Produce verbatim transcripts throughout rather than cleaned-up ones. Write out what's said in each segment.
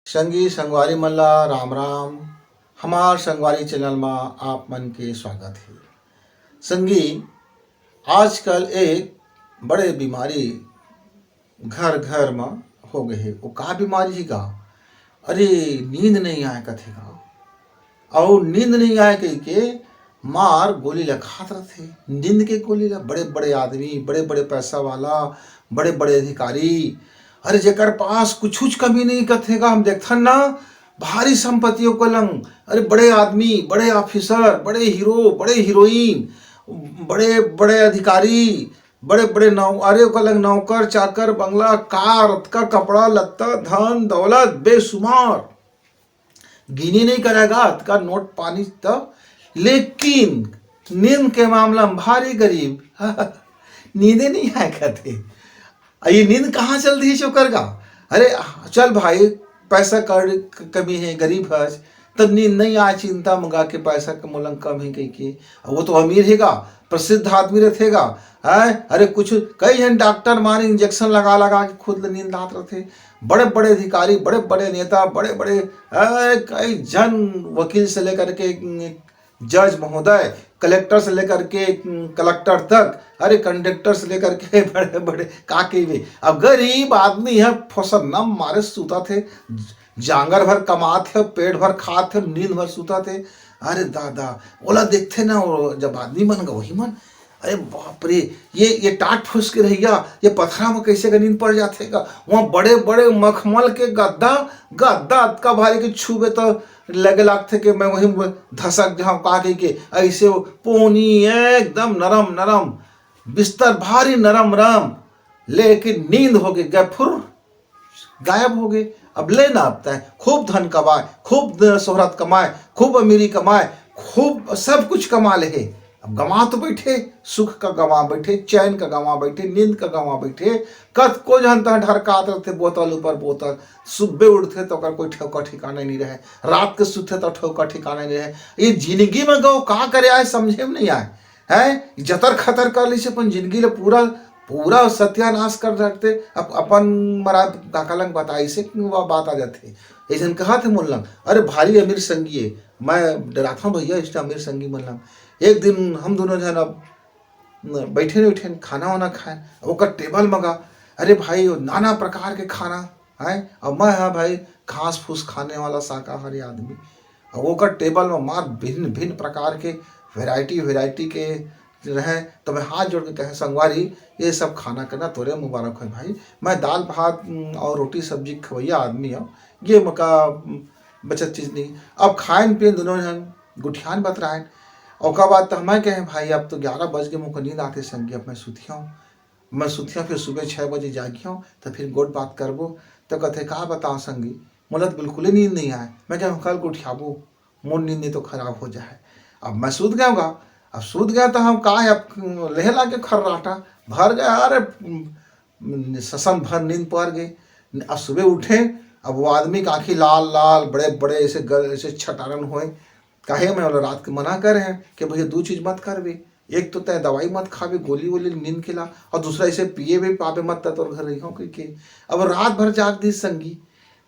संगी संगवारी मन ला राम राम। हमार संगवारी चैनल मा आप मन के स्वागत हे। संगी, आजकल एक बड़े बीमारी घर घर म हो गए हे। वो का बीमारी हे गा? अरे, नींद नहीं आए कथे गा। अउ नींद नहीं आए कहिके मार गोली ला खात रथे, नींद के गोली ला। बड़े बड़े आदमी, बड़े बड़े पैसा वाला, बड़े बड़े अधिकारी, अरे जेकर पास कुछुच कमी नहीं कथे गा, हम देखथन ना, भारी संपत्ति ओकर लंग। अरे बड़े आदमी, बड़े ऑफिसर, बड़े हीरो, बड़े हीरोइन, बड़े बड़े अधिकारी, बड़े बड़े नौ, अरे ओकर लंग नौकर चाकर, बंगला, कार, अतका कपड़ा लत्ता, धन दौलत बेसुमार, गिने नहीं करेगा अतका नोट पानी तब। लेकिन नींद के मामला में भारी गरीब। नींदे नहीं आए कथे। अ, ये नींद कहाँ चल दिस ओकर गा? अरे चल भाई, पैसा कौड़ी क-, कमी हे, गरीब हस, त नींद नहीं आए चिंता म गा के पैसा के मोला कम हे कहिके। अ, वो तो अमीर हे गा, प्रसिद्ध आदमी रथे गा, हैं? अरे कुछ कई झन डॉक्टर मार इंजेक्शन लगा लगा के खुद ल नींद लात रथे। बड़े बड़े अधिकारी, बड़े बड़े नेता, बड़े बड़े, अरे कई झन वकील से लेकर के जज महोदय, कलेक्टर से लेकर के, उम, कलेक्टर तक, अरे कंडक्टर से लेकर के बड़े बड़े का कहिबे। अब गरीब आदमी हे, फोसर नम मारे सूतत हे, जांगर भर कमात हे, पेट भर खात हे, नींद भर सूतत हे। अरे दादा, ओला देखथे ना, वो जब आदमी मन गा वही मन, अरे बाप रे, ये ये टाट फूस के रहिया, ये पथरा म कैसे का नींद पड़ जाथे गा। वहाँ बड़े बड़े मखमल के गद्दा, गद्दा अतका भारी के छूबे तो लगे लागथे कि मैं वही धसक जाऊँ का कहिके। ऐसे वो पोनी एकदम नरम नरम, बिस्तर भारी नरम नरम, लेकिन नींद हो गई, गए फुर, गायब हो गए। अब ले ना अब तय खूब धन कमाए, खूब द-, शोहरत कमाए, खूब अमीरी कमाए, खूब सब कुछ कमा ले हे। अब गंवा तो बैठे, सुख का गंवा बैठे, चैन का गंवा बैठे, नींद का गंवा बैठे। कतको झन तह ढरकात रथे बोतल ऊपर बोतल, सुबह उठथे तो ओकर कोई ठेका ठिकाना नहीं रहे, रात के सुतथे तो ठेका ठिकाना नहीं रहे। ये जिंदगी में गो का करे आए समझे में नहीं आए, हैं? जतर खतर कर ली से अपन जिंदगी ले पूरा, पूरा सत्यानाश कर रखते। अप-, अपन मरा काका लंग बताई से कि वो बात आ जाथे। ऐसन कहा थे मोर लंग, अरे भारी अमीर संगी है, मैं डराता हूँ भैया, इसने अमीर संगी मन लंग। एक दिन हम दोनों जन अब न-, बैठे बैठे खाना वाना खाए, ओकर टेबल मगा, अरे भाई, वो नाना प्रकार के खाना है। अब मैं, हाँ भाई, घास फूस खाने वाला शाकाहारी आदमी। अब ओकर टेबल में मार भिन्न भिन्न प्रकार के, वैरायटी वैरायटी के रहे। तो मैं हाथ जोड़ के कहे, संगवारी, ये सब खाना करना तोरे मुबारक है भाई। मैं दाल भात, उम, और रोटी सब्जी खवैया आदमी हूँ, ये मका, उम, बचत चीज नहीं। अब खाएन पियन दोनों जन गुठियान बतराएन। ओकर बाद तो मैं कहे, भाई, अब तो ग्यारह बज के मुझको नींद आते संगी, अब मैं सुतिया हूँ। मैं सुतिया, फिर सुबह छः बजे जागिया हूँ, तो फिर गोठ बात करबो। तो कथे, का बताओ संगी, मोला तो बिल्कुल ही नींद नहीं आए। मैं कहे, कल गोठियाबो, मोर नींद नहीं तो खराब हो जाए। अब मैं सूत गया हूँ, अब सूत गया तो हम का है, अब लेह ला के खर्राटा भर गया, अरे ससन भर नींद पड़ गई। अब सुबह उठे, अब वो आदमी के आँखी लाल लाल, बड़े बड़े ऐसे गल, ऐसे छटारन होए। काहे मैं बोला, रात के मना करे हैं कि भैया दो चीज मत करबे, एक तो तय दवाई मत खाबे, गोली वोली नींद के ला, और दूसरा इसे पिए भी पाबे मत, तय तोर घर रही हो कहिके। अब रात भर जाग दी संगी,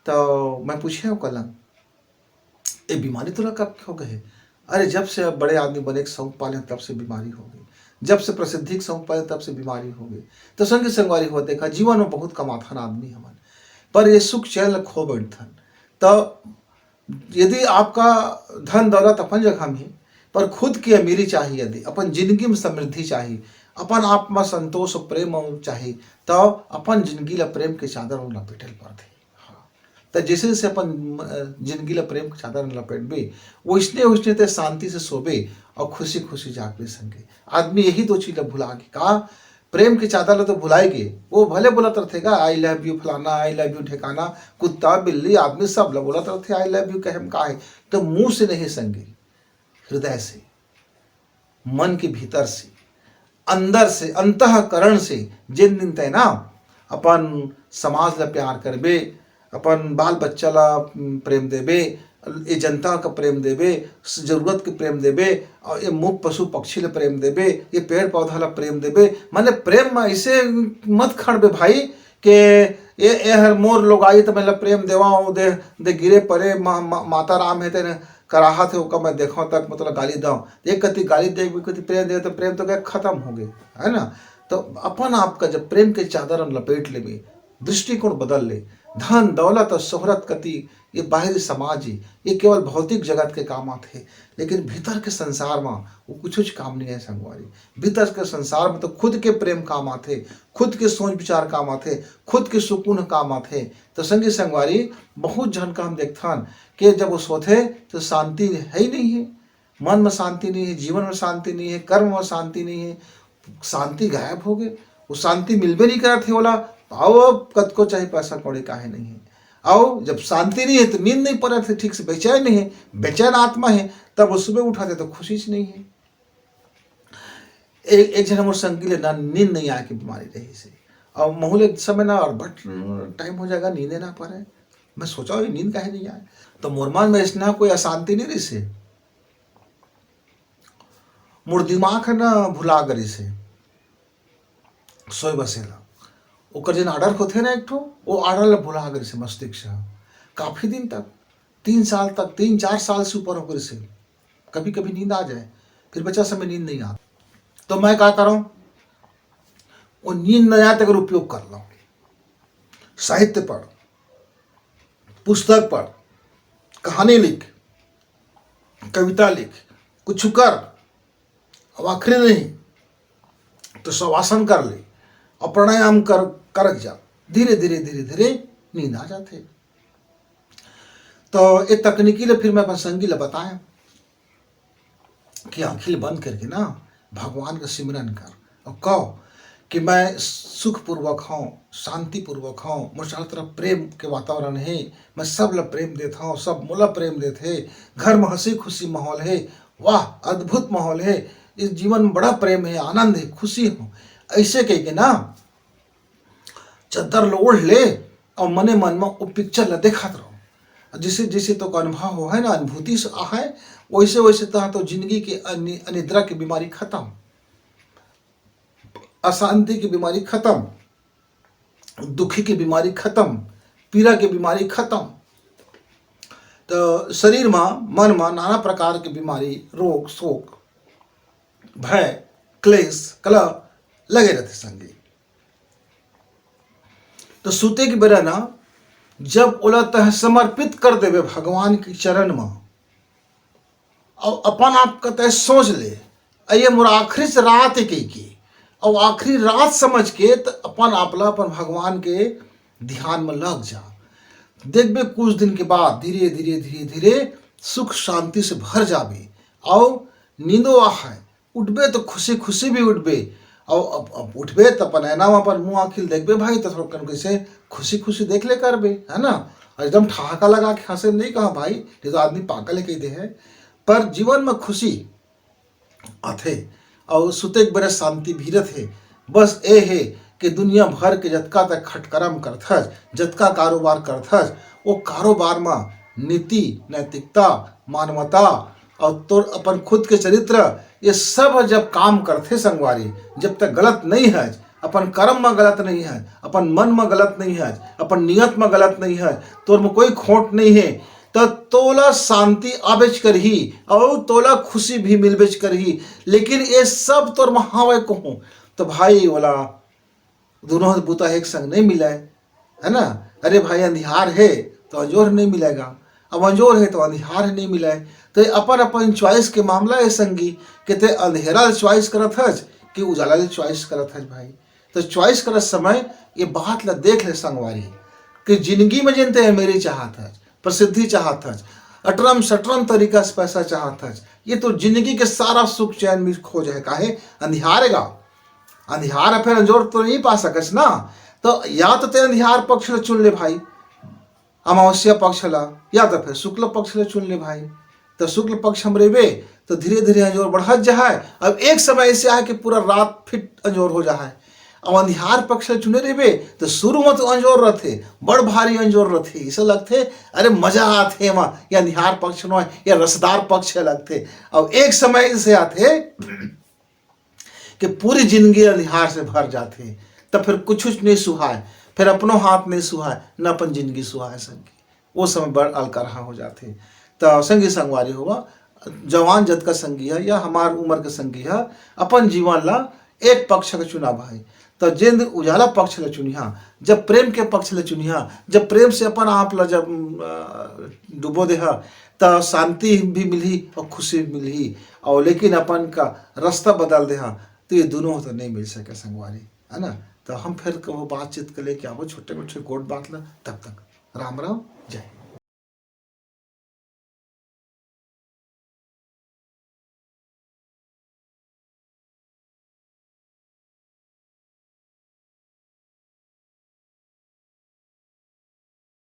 तो मैं पूछे हूँ कलंग, ये बीमारी तोला कब हो गए? अरे जब से अब बड़े आदमी बने के शौक पाले तब से बीमारी हो गई, जब से प्रसिद्धि के शौक पाले तब से बीमारी हो गई। तो संगी संगवारी हो देखा, जीवन में बहुत कमाथन आदमी हमन, पर ये सुख चैन ल खो बैठथन। तो यदि आपका धन दौलत अपन जगह में है, पर खुद की अमीरी चाहिए, यदि अपन जिंदगी में समृद्धि चाहिए, अपन आप में संतोष और प्रेम चाहिए, तो अपन जिंदगी ला प्रेम के चादर में लपेटे ल पड़थे। हाँ। तो जैसे जैसे अपन, अ, जिंदगी ला प्रेम के चादर में लपेटबे, वैसने वैसने ते शांति से सोबे और खुशी खुशी जागबे संगे। आदमी यही दो चीज ला भुला के का, प्रेम के चादर ला तो भुलाए गे, वो भले बोलत रथे का, "I love you" फलाना, "I love you" ठेकाना, कुत्ता बिल्ली आदमी सब ला बोलत रथे "I love you" कहे में का है, तो मुंह से नहीं संगी, हृदय से, मन के भीतर से, अंदर से, अंतःकरण से जेन दिन तय ना अपन समाज ला प्यार करबे, अपन बाल बच्चा ला प्रेम देबे, ये जनता का प्रेम देबे, जरूरत के प्रेम देबे, और ये मूक पशु पक्षी ला प्रेम देबे, ये पेड़ पौधा ला प्रेम देबे, माने प्रेम में ऐसे मत खड़बे भाई के ए ए हर मोर लोगाई, त मैं ला प्रेम देवा हूँ, दे दे गिरे परे मा, मा, माता राम हे तेने कराहत हे, ओका मैं देखा तक मतलब गाली दव। एक कति गाली दे, एक कति प्रेम दे, तो प्रेम तो क्या खत्म हो गए, है ना? तो अपन आपका जब प्रेम के चादर में लपेट लेबे, दृष्टिकोण बदल ले। धन दौलत और शोहरत कति, ये बाहरी समाज ही, ये केवल भौतिक जगत के काम आथे, लेकिन भीतर के संसार में वो कुछ काम नहीं है संगवारी। भीतर के संसार में तो खुद के प्रेम काम आथे, खुद के सोच विचार काम आथे, खुद के सुकून काम आथे। तो संगी संगवारी, बहुत झन का हम देखथन कि जब वो सोथे तो शांति है ही नहीं है, मन में शांति नहीं है, जीवन में शांति नहीं है, कर्म में शांति नहीं है, शांति गायब हो गए। वो शांति मिलबे नहीं करत हे ओला। तो आओ, अब कतको चाहे पैसा कौड़ी काहे नहीं है, आओ, जब शांति नहीं है तो नींद नहीं पड़त हे ठीक से, बेचैन नहीं है, बेचैन आत्मा है। तब वो सुबह उठाथे तो खुशी से नहीं है। एक एक झन मोर संगी ले ना नींद नहीं आए के बीमारी रहिस हे, और महू ले एक समय ना और बट टाइम हो जाएगा, नींदे ना पड़े। मैं सोचा, "ये नींद काहे नहीं आए?" तो मोर मन में इसना कोई अशांति नहीं रहिस हे, मोर दिमाग है ना भुला गरिस हे सोए बसेला। ओकर जेन आर्डर होथे ना एक ठो, वो आर्डर ला भुला गरिस हे मस्तिष्क ह। काफी दिन तक, तीन साल तक, तीन चार साल से ऊपर हो गरिस हे। कभी कभी नींद आ जाए, फिर बचा समय नींद नहीं आता। तो मैं का करूँ, वो नींद न आए तेकर उपयोग कर लो। साहित्य पढ़, पुस्तक पढ़, कहानी लिख, कविता लिख, कुछ कर। अब आखिरी नहीं तो शवासन कर ले, और प्राणायाम कर, करत जा। धीरे धीरे धीरे धीरे नींद आ जाथे। तो ये तकनीकी ले फिर मैं अपन संगी ले बताया कि आँखी ल बंद करके ना भगवान का सिमरन कर, और कहो कि मैं सुखपूर्वक हूँ, शांतिपूर्वक हूँ, मोर चारों तरफ प्रेम के वातावरण है, मैं सब ल प्रेम देत हूँ, सब मोला प्रेम देत हे, घर में हंसी खुशी माहौल है, वाह, अद्भुत माहौल है, इस जीवन में बड़ा प्रेम है, आनंद है, खुशी हूँ। ऐसे कह के ना चद्दर ल ओढ़ ले और मने मन में वो पिक्चर ल देखत रहो। जैसे जैसे तो अनुभव हो है ना, अनुभूति से आहे, वैसे वैसे तह तो जिंदगी के अनि-, अनिद्रा की बीमारी खत्म, अशांति की बीमारी खत्म, दुखी की बीमारी खत्म, पीड़ा की बीमारी खत्म। तो शरीर में, मन में नाना प्रकार की बीमारी, रोग, शोक, भय, क्लेश, कलह लगे रहते संगी। तो सूते के बेरा ना, जब ओला तह समर्पित कर देवे भगवान के चरण में, और अपन आप का तय सोच ले, "अ, ये मोर आखिरी से रात है," कह के, और आखिरी रात समझ के त अपन आप ला अपन भगवान के ध्यान में लग जा। देखबे कुछ दिन के बाद धीरे धीरे धीरे धीरे सुख शांति से भर जाबे, और नींदो आहे, उठबे तो खुशी खुशी भी उठबे। और अब, अब उठबे तो अपन ऐना में अपन मुंह आँखी ल देखबे भाई, तो थोड़ा कन कैसे खुशी खुशी देख ले करबे, है ना? और एकदम ठहाका लगा के हंसे नहीं कहा भाई, नहीं तो आदमी पागल है कह दे है। पर जीवन में खुशी आथे और सुते के बेरा शांति भी रथे। बस ए हे कि दुनिया भर के जतका तक खटकरम करथस, जतका कारोबार करथस, वो कारोबार में नीति, नैतिकता, मानवता और तोर अपन खुद के चरित्र, ये सब जब काम करथे संगवारी, जब तक गलत नहीं है, अपन कर्म में गलत नहीं है, अपन मन में गलत नहीं है, अपन नियत में गलत नहीं है, तोर में कोई खोट नहीं है, त तोला शांति आबेच करही और तोला खुशी भी मिलबेच करही। लेकिन ये सब तोर में हावय कहूँ, तो भाई, ओला दोनों बुता एक संग नहीं मिलय, है ना? अरे भाई, अंधियार है तो अंजोर नहीं मिलेगा, अब अंजोर है तो अंधियार नहीं मिलय। तो ये अपन अपन चॉइस के मामला है संगी, कि ते अंधेरा चॉइस करत हस कि उजाला ले चॉइस करत हस भाई। तो चॉइस करत समय ये बात ला देख ले संगवारी, कि जिंदगी में जिनते है मेरी चाहत हस, प्रसिद्धि चाहत हस, अटरम सटरम तरीका से पैसा चाहत हस, ये तो जिंदगी के सारा सुख चैन में खो जाए। काहे? अंधियार है गा, अंधियार है, फिर अंजोर तो नहीं पा सकस ना। तो या तो ते अंधियार पक्ष ला चुन ले भाई, अमावस्या पक्ष ला, या तो फिर शुक्ल पक्ष ला चुन ले भाई। तो शुक्ल पक्ष हम रेबे तो धीरे धीरे अंजोर बढ़त जाए। अब एक समय ऐसे आए कि पूरा रात फिट अंजोर हो जाए। अब अंधियार पक्ष ला चुने रेबे तो शुरू में तो अंजोर रहते, बड़ भारी अंजोर रहते, ऐसा लगते अरे मजा आते वहाँ, या अंधियार पक्ष में या रसदार पक्ष लगते। अब एक समय ऐसे आते कि पूरी जिंदगी अंधियार से भर जाते, तब फिर कुछ कुछ नहीं सुहाए। फेर अपनो हाथ नहीं सुहाय, न अपन जिंदगी सुहाय संगी। वो समय बड़ अलकरहा हो जाथे। त संगी संगवारी होवा, जवान जतका संगी ह या हमार उम्र के संगी ह, अपन जीवन ला एक पक्ष के चुनाव है। त जेन उजाला पक्ष ला चुनिहा, जब प्रेम के पक्ष ला चुनिहा, जब प्रेम से अपन आप ला जब, अ, डुबो देहा, त शांति भी मिलही और खुशी भी मिलही। और लेकिन अपन का रास्ता बदल देहा, तो ये दोनों तो नहीं मिल सके संगवारी, है ना? तो हम फिर कबो बातचीत के लेके आबो छोटे मोटे गोठ बात ला। तब तक राम राम, जय हिंद।